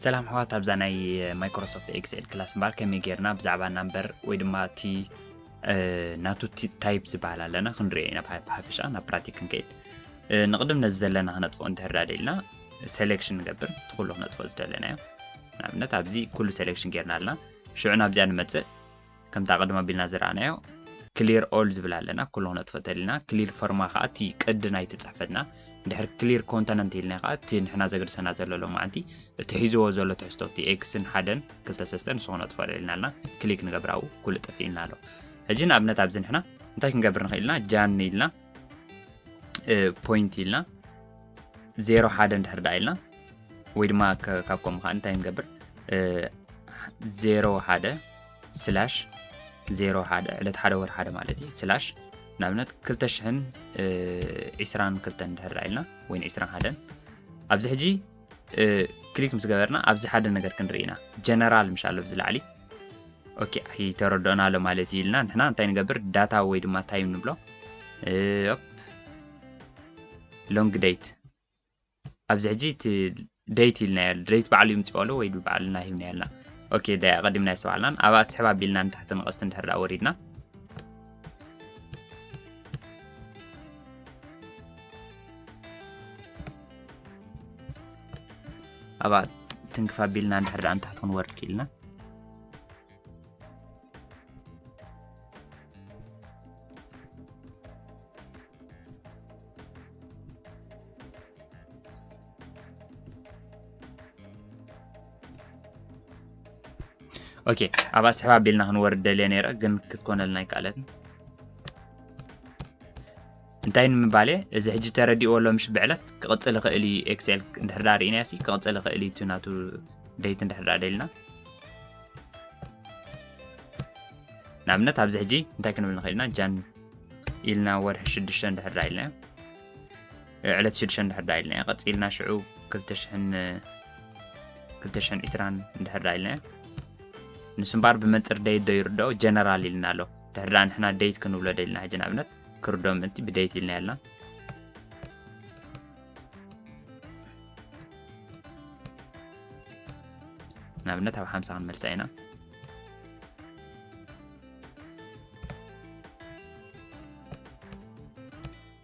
ሰላም ኣሕዋት፣ ኣብዛ ናይ ማይክሮሶፍት ኤክስኤል ክላስ እምበኣር ከመይ ጌርና ብዛዕባ ናምበር ወይ ድማ እቲ ናቱ ታይፕ ዝበሃል ኣለና ክንሪኦ ኢና። ብሓፈሻ ናብ ፕራክቲክ ክንከይድ፣ ንቕድም ነዚ ዘለና ክነጥፍኦ እንተርዳ ደልና ሴሌክሽን ንገብር። እቲ ኩሉ ክነጥፍኦ ዝደለናዮ፣ ንኣብነት ኣብዚ ኩሉ ሴሌክሽን ጌርና ኣለና። ሽዑ ናብዚኣ ንመፅእ። ከምታ ቅድማ ቢልና ዝረኣናዮ ክሊር ኦል ዝብል ኣለና። ኩሉ ክነጥፍኦ ተደሊና ክሊር ፎርማ ከዓ እቲ ቅዲ ናይቲ ፅሕፈትና። ድሕሪ ክሊር ኮንተነንት ኢልና ከዓ እቲ ንሕና ዘገድሰና ዘሎ ሎማዓንቲ እቲ ሒዝዎ ዘሎ ትሕዝቶ እቲ ኤክስን ሓደን ክልተ ሰለስተን ንሱ ክነጥፍኦ ደሊና ኣለና። ክሊክ ንገብር ኣብኡ ኩሉ ጥፍ ኢልና ኣሎ። ሕጂ ንኣብነት ኣብዚ ንሕና እንታይ ክንገብር ንኽእል ኢና? ጃን ኢልና ፖይንት ኢልና ዜሮ ሓደ እንድሕር ደኣ ኢልና ወይ ድማ ካብ ከምኡ ከዓ እንታይ ንገብር ዜሮ ሓደ ስላሽ ዜሮ ሓደ ዕለት ሓደ ወር ሓደ ማለት እዩ ስላሽ ንኣብነት ክልተ ሽሕን ዕስራን ክልተን እንድሕር ደኣ ኢልና ወይ ዕስራን ሓደን ኣብዚ ሕጂ ክሊክ ምስ ገበርና ኣብዚ ሓደ ነገር ክንርኢ ኢና። ጀነራል ምሽ ኣሎ ኣብዚ ላዕሊ ኦኬ ኣይተረድኦና ኣሎ ማለት እዩ ኢልና ንሕና እንታይ ንገብር ዳታ ወይ ድማ ታይም ንብሎ ሎንግ ዴት ኣብዚ ሕጂ እቲ ዴት ኢልና ዴት ባዕሉ ይምፅኦ ኣሎ ወይ ባዕልና ሂብና ያልና ኦኬ ዳ ቀዲምና ይስተባልናን ኣብ ኣስሕብ ኣቢልና ንታሕቲ ንቐስቲ እንድሕር ዳ ወሪድና ኣብኣ ትንክፍ ኣቢልና እንድሕር ዳ ንታሕቲ ክንወርድ ክኢልና ኦኬ ኣብ ኣስሕብ ኣቢልና ክንወርድ ደልየ ነይረ ግን ክትኮነልና ኣይከኣለትን እንታይ ንምባል እየ እዚ ሕጂ ተረዲእዎ ኣሎ ምሽ ብዕለት ክቕፅል ይኽእል እዩ ኤክስኤል እንድሕር ዳ ርኢናዮ ሲ ክቕፅል ይኽእል እዩ እቲ ናቱ ዴት እንድሕር ዳ ደልና ንኣብነት ኣብዚ ሕጂ እንታይ ክንብል ንኽእል ኢና ጃን ኢልና ወርሒ ሽዱሽተ እንድሕር ዳ ኢልና ዕለት ሽዱሽተ እንድሕር ዳ ኢልና ቀፂልና ሽዑ ክልተ ሽሕን ዕስራን እንድሕር ዳ ኢልና ንሱ እምበኣር ብመንፅር ዴት ዶ ይርድኦ ጀነራል ኢልና ኣሎ ድሕር ዳ ንሕና ዴት ክንብሎ ደልና ሕጂ ንኣብነት ክርዶ ምእንቲ ብዴት ኢልና ያልና ንኣብነት ኣብ ሓምሳ ክንመልሳ ኢና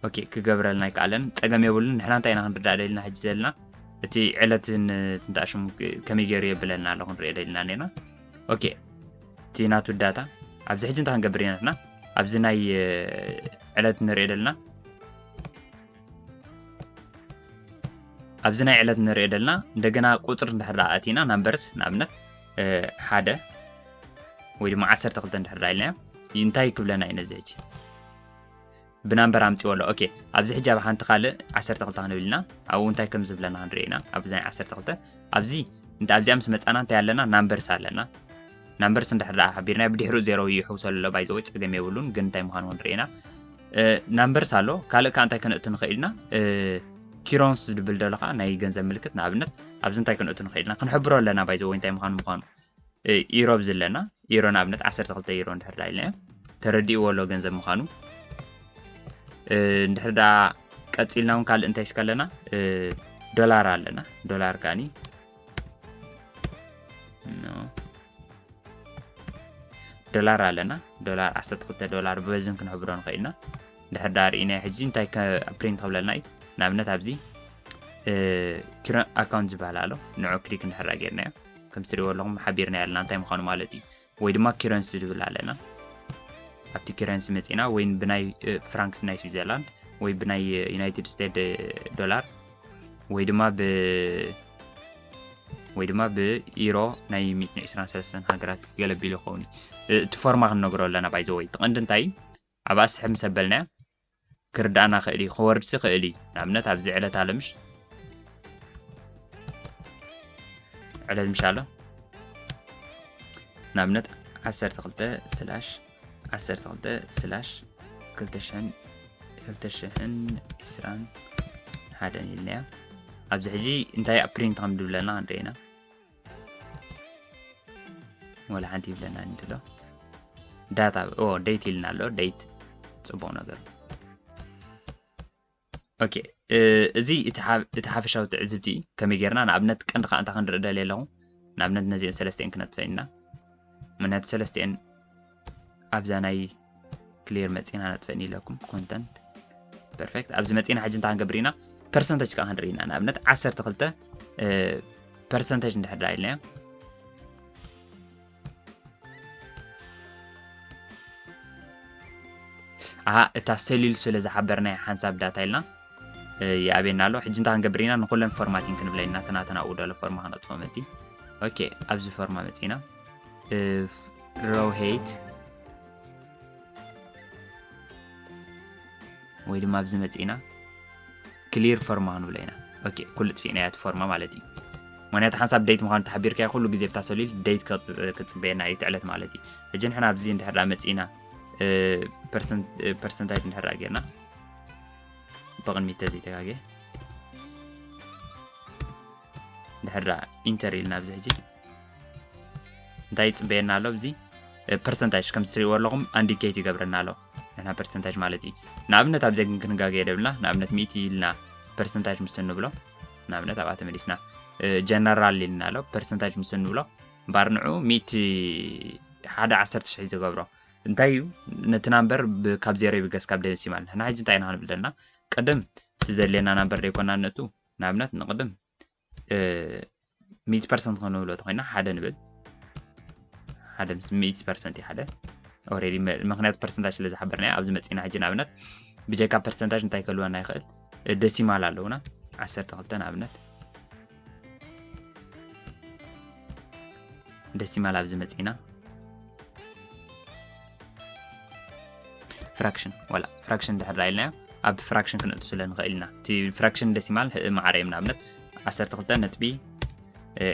ኦኬ ክገብረልና ኣይከኣለን ፀገም የብሉን ንሕና እንታይ ኢና ክንርዳእ ደልና ሕጂ ዘለና እቲ ዕለትን ትንታሽሙ ከመይ ገይሩ የብለና ኣሎ ክንሪኦ ደልና ነና ኦኬ እቲ ናቱ ዳታ ኣብዚ ሕጂ እንታይ ክንገብር ኢና ንሕና ኣብዚ ናይ ዕለት ንሪኦ ደልና ኣብዚ ናይ ዕለት ንሪኦ ደልና እንደገና ቁፅር እንድሕር ኣቲና ናምበርስ ንኣብነት ሓደ ወይ ድማ ዓሰርተ ክልተ እንድሕር ኢልናዮ እንታይ ክብለና እዩ ነዚ ሕጂ ብናምበር ኣምፅዎ ኣሎ ኦኬ ኣብዚ ሕጂ ኣብ ሓንቲ ካልእ ዓሰርተ ክልተ ክንብል ኢና ኣብኡ እንታይ ከም ዝብለና ክንርኢ ኢና ኣብዚ ናይ ዓሰርተ ክልተ ኣብዚ ኣብዚኣ ምስ መፃና እንታይ ኣለና ናምበርስ ኣለና ናምበርስ እንድሕር ደኣ ሓቢርናዮ ብድሕሪኡ ዜሮ ይሕውሰሉ ኣሎ ባይዘወይ ፀገም የብሉን ግን እንታይ ምዃኑ ክንርኢ ኢና ናምበርስ ኣሎ ካልእ ከዓ እንታይ ከነእቱ ንኽእል ኢና ኪሮንስ ዝብል ደሎ ከዓ ናይ ገንዘብ ምልክት ንኣብነት ኣብዚ እንታይ ከነእቱ ንኽእል ኢና ክንሕብሮ ኣለና ባይዘወይ እንታይ ምዃኑ ምዃኑ ኢሮ ኣብዚ ኣለና ኢሮ ንኣብነት ዓሰርተ ክልተ ኢሮ እንድሕር ዳ ኢልና ተረዲእዎ ኣሎ ገንዘብ ምዃኑ እንድሕር ዳ ቀፂልና እውን ካልእ እንታይ ስከ ኣለና ዶላር ኣለና ዶላር ከዓኒ ዶላር ኣለና ዶላር ዓሰርተ ክልተ ዶላር ብበዝን ክንሕብሮ ንኽእል ኢና ድሕር ዳ ርኢናዮ ሕጂ እንታይ ፕሪንት ክብለልና እዩ ንኣብነት ኣብዚ ኪረን ኣካውንት ዝበሃል ኣሎ ንዑ ክሊክ እንድሕር ጌርናዮ ከም ትሪእዎ ኣለኹም ሓቢርና ኣለና እንታይ ምዃኑ ማለት እዩ ወይ ድማ ኪረንሲ ዝብል ኣለና ኣብቲ ኪረንሲ መፂና ወይ ብናይ ፍራንክስ ናይ ስዊዘርላንድ ወይ ብናይ ዩናይትድ ስቴትስ ዶላር ወይ ድማ ብ ወይ ድማ ብኢሮ ናይ ሚእትን ዕስራን ሰለስተን ሃገራት ገለቢሉ ይኸውን እዩ እቲ ፎርማ ክንነግሮ ኣለና ባይዘወይ ትቐንዲ እንታይ እዩ ኣብ ኣስሕብ ምስ ኣበልናዮ ክርዳእና ክእል እዩ ክወርድሲ ክእል እዩ ንኣብነት ኣብዚ ዕለት ኣለምሽ ዕለት ምሽ ኣሎ ንኣብነት ዓሰርተ ክልተ ስላሽ ዓሰርተ ክልተ ስላሽ ክልተ ሽሕን ክልተ ሽሕን ዕስራን ሓደን ኢልናዮ ኣብዚ ሕጂ እንታይ ፕሪንት ከም ድብለና ክንርኢ ኢና ወላ ሓንቲ ይብለና እንድሎ ዳታ ኦ ዴት ኢልና ኣሎ ዴት ፅቡቕ ነገር okay። እዚ እቲ ሓፈሻዊ ትዕዝብቲ እዩ። ከመይ ጌርና ንኣብነት ቀንዲ ከዓ እንታይ ክንርኢ ደልየ ኣለኹ? ንኣብነት ነዚአን ሰለስቲአን ክነጥፈን ኢና። ምክንያቱ ሰለስቲአን ኣብዛ ናይ clear መፂና ነጥፈን ኢለኩም። Content perfect። ኣብዚ መፂና ሕጂ እንታይ ክንገብር ኢና? Percentage ከዓ ክንርኢ ኢና። ንኣብነት ዓሰርተ ክልተ percentage እንድሕር ደኣ ኢልናዮ፣ ኣሃ፣ እታ ሰሊሉ ስለ ዝሓበርናዮ ሓንሳብ data ኢልና ይኣብየና ኣሎ። ሕጂ እንታይ ክንገብር ኢና? ንኩለን formatting ክንብለ ኢና። እቲ ናተን ኣብኡ ደሎ form-ማ ክነጥፎ መቲ። Okay፣ ኣብዚ form-ማ መፂና row height ወይ ድማ ኣብዚ መፂና clear form-ማ ክንብሎ ኢና። Okay፣ ኩሉ ጥፊእናዮ እቲ form-ማ ማለት እዩ። ምክንያቱ ሓንሳብ date ምዃኑ ተሓቢርካዮ ኩሉ ግዜ ብታ ሰሊል date ክትፅበየና እዩ፣ እቲ ዕለት ማለት እዩ። ሕጂ ንሕና ኣብዚ እንድሕር ደኣ መፂና percentage እንድሕር ደኣ ጌርና ብቕድሚት ተዘይተጋግየ እንድሕር ደኣ enter ኢልና ኣብዚ ሕጂ እንታይ ይፅበየና ኣሎ? ኣብዚ percentage ከም ትሪእዎ ኣለኹም indicate ይገብረና ኣሎ። ንሕና percentage ማለት እዩ። ንኣብነት ኣብዚ ግን ክንጋገ የደብልና። ንኣብነት ሚእቲ ኢልና percentage ምስ እንብሎ፣ ንኣብነት ኣብኣ ተመሊስና general ኢልና ኣሎ። Percentage ምስ እንብሎ እምበኣር ንዑ ሚእቲ ሓደ ዓሰርተ ሽሕ እዩ ዝገብሮ። እንታይ እዩ? ነቲ number ካብ ዜሮ ይብገስ፣ ካብ decimal። ንሕና ሕጂ እንታይ ኢና ክንብል ደልና? ቅድም እቲ ዘድልየና number ደይኮና ነቱ። ንኣብነት ንቅድም ሚእቲ percent ክንብሎ ተኮይና ሓደ ንብል። ሓደ ምስ ሚእቲ percent እዩ ሓደ። Already ምክንያቱ percentage ስለ ዝሓበርናዮ ኣብዚ መፂና ሕጂ ንኣብነት ብጀካ percentage እንታይ ክህልወና ይኽእል? Decimal ኣለውና። ዓሰርተ ክልተ ንኣብነት decimal ኣብዚ መፂና fraction፣ ዋላ fraction እንድሕር ደኣ ኢልናዮ ኣብ fraction ክነእቱ ስለ ንኽእል ኢና። እቲ fraction decimal ማዕረ እዮም። ንኣብነት ዓሰርተ ክልተ ነጥቢ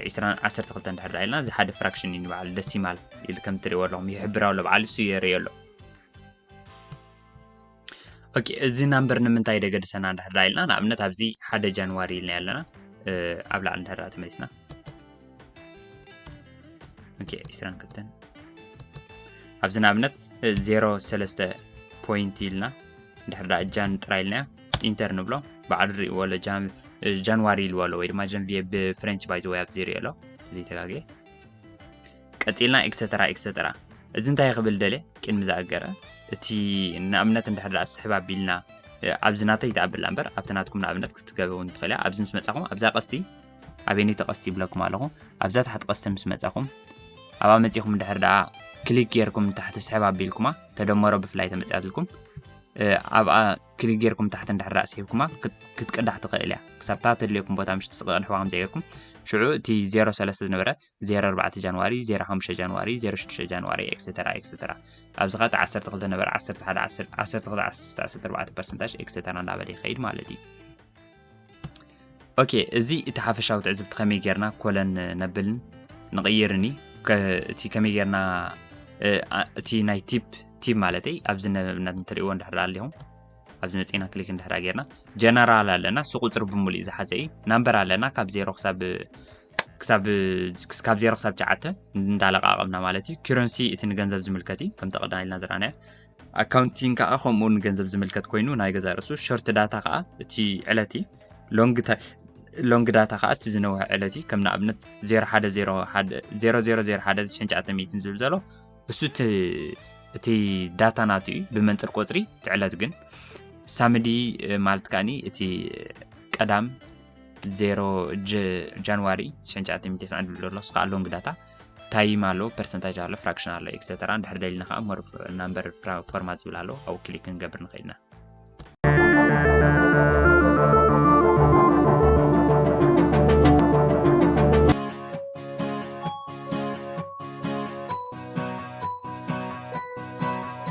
ዕስራ ዓሰርተ ክልተ እንድሕር ደኣ ኢልና፣ እዚ ሓደ fraction እዩ ንበዓል decimal ኢሉ ከም ትሪእዎ ኣለኹም ይሕብር ኣሎ፣ በዓል እሱ የርእዮ ኣሎ። Okay፣ እዚ number ንምንታይ ደገድሰና እንድሕር ደኣ ኢልና፣ ንኣብነት ኣብዚ ሓደ ጃንዋሪ ኢልና ኣለና። ኣብ ላዕሊ እንድሕር ደኣ ተመሊስና okay፣ ዕስራን ክልተን ኣብዚ ንኣብነት ዜሮ ሰለስተ point ኢልና እንድሕር ደኣ ጃን ጥራይ ኢልና enter ንብሎ፣ በዓሉ ሪእዎ ኣሎ። ጃንዋሪ ኢልዎ ኣሎ ወይ ድማ ጃንቪየ ብፍሬንች by the way ኣብዚ ሪኦ ኣሎ፣ እዚ ተጋግየ። ቀፂልና et cetera et cetera። እዚ እንታይ ክብል ደልየ ቅድሚ ዝኣገረ፣ እቲ ንኣብነት እንድሕር ደኣ ስሕብ ኣቢልና ኣብዚ ናተይ ይተኣብላ እምበር ኣብቲ ናትኩም ንኣብነት ክትገበውን ትኽእል እያ። ኣብዚ ምስ መፃኹም ኣብዛ ቀስቲ ኣበየነይቲ ቀስቲ ይብለኩም ኣለኹ። ኣብዛ ታሕቲ ቀስቲ ምስ መፃኹም ኣብኣ መፂኹም እንድሕር ደኣ ክሊክ ጌርኩም ታሕቲ ስሕብ ኣቢልኩማ ተደመሮ ብፍላይ ተመፅያትልኩም ኣብኣ ክሊክ ጌርኩም ታሕቲ እንድሕር ደኣ ስሒብኩማ ክትቅዳሕ ትኽእል እያ። ክሳብ እታ ተድልየኩም ቦታ ምሽ ትስቕቕድሕዋ ከምዚ ጌርኩም ሽዑ እቲ ዜሮ ሰለስተ ዝነበረ ዜሮ ኣርባዕተ ጃንዋሪ፣ ዜሮ ሓሙሽተ ጃንዋሪ፣ ዜሮ ሽዱሽተ ጃንዋሪ et cetera et cetera። ኣብዚ ኸዓ ዓሰርተ ክልተ ነበረ ዓሰርተ ሓደ ዓሰርተ ክልተ ዓሰርተ ኣርባዕተ percentage et cetera እንዳበለ ይኸይድ ማለት እዩ። Okay፣ እዚ እቲ ሓፈሻዊ ትዕዝብቲ ከመይ ጌርና ኮለን ነብልን ንቕይርን እዩ። እቲ ከመይ ጌርና እቲ ናይ ቲፕ ቲፕ ማለተይ ኣብዚ ነብነት እንትርእይዎ እንድሕር ኣለኹም ኣብዚ መፂና ክሊክ እንድሕር ጌርና ጀነራል ኣለና። እሱ ቁፅሪ ብምሉእ ዝሓዘ እዩ። ናምበር ኣለና ካብ ዜሮ ክሳብ ክሳብ ካብ ዜሮ ክሳብ ትሽዓተ እንዳለቃቐምና ማለት እዩ። Currency እቲ ንገንዘብ ዝምልከት እዩ። ከምቲ ቀዳም ኢልና ዝረኣናዮ ኣካውንቲንግ ከዓ ከምኡ ንገንዘብ ዝምልከት ኮይኑ ናይ ገዛ ርእሱ። Short data ከዓ እቲ ዕለት እዩ። Long data ከዓ እቲ ዝነውሐ ዕለት እዩ። ከም ንኣብነት ዜሮ ሓደ ዜሮ ሓደ ዜሮ ዜሮ ዜሮ ሓደ ሽሕን ትሽዓተ ሚእትን ዝብል ዘሎ እሱ እቲ ዳታ ናቱ እዩ ብመንፅር ቁፅሪ። እቲ ዕለት ግን ሳምዲ ማለት ከዓኒ እቲ ቀዳም ዜሮ ጃንዋሪ ሽሕን ትሽዓተ ሚእትን ተስዓን ዝብል ዘሎ እሱ ከዓ long data። ታይም ኣሎ፣ ፐርሰንታጅ ኣሎ፣ ፍራክሽን ኣሎ፣ et cetera። እንድሕር ደሊና ከዓ ሞር ናምበር ፎርማት ዝብል ኣሎ፣ ኣብኡ ክሊክ ክንገብር ንኽእል ኢና።